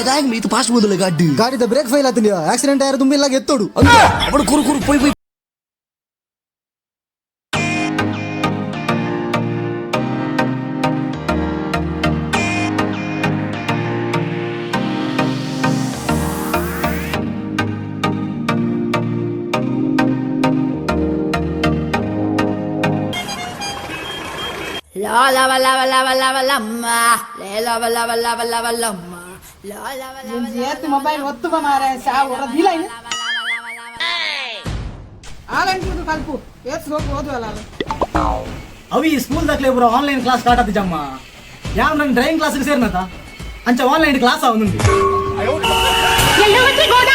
ದಾಯೆ ಇದು ಫಾಸ್ಟ್ ಹೋದಲ್ಲ ಗಾಡಿ? ಗಾಡಿದ ಬ್ರೇಕ್ ಫೈಲ್ ಆತಂಡಿ, ಆಕ್ಸಿಡೆಂಟ್ ಆಯ್ರ ತುಂಬ ಇಲ್ಲ ಎತ್ತೋಡು. ಅವಳು ಕುರು ಕುರು ಪೋಯ್ ಪೋಯ್. La la la la la la la ma la la la la la la la ma la la la. ಒಂಜಿ ಏತ್ ಮೊಬೈಲ್ ಒತ್ತುವ ಮಾರೆ ಸಾವು ಹೊರ ಇಲ್ಲ ಇನ್ನು. ಆಲಂಟಿದು ಕಲ್ಪು ಏತ್ ಹೋಗಿ ಓದುವಲ್ಲ ಅಲ್ಲ. ಅವಿ ಸ್ಕೂಲ್ ದಾಖಲೆ ಪೂರ ಆನ್ಲೈನ್ ಕ್ಲಾಸ್ ಸ್ಟಾರ್ಟ್ ಆತಿಜಮ್ಮ. ಯಾವ ನನ್ನ ಡ್ರೈವಿಂಗ್ ಕ್ಲಾಸ್ಗೆ ಸೇರಿನತ ಅಂಚ ಆನ್ಲೈನ್ ಕ್ಲಾಸ್ ಅವನುಂದು. ಎಲ್ಲವತ್ತಿ ಗೋಡ.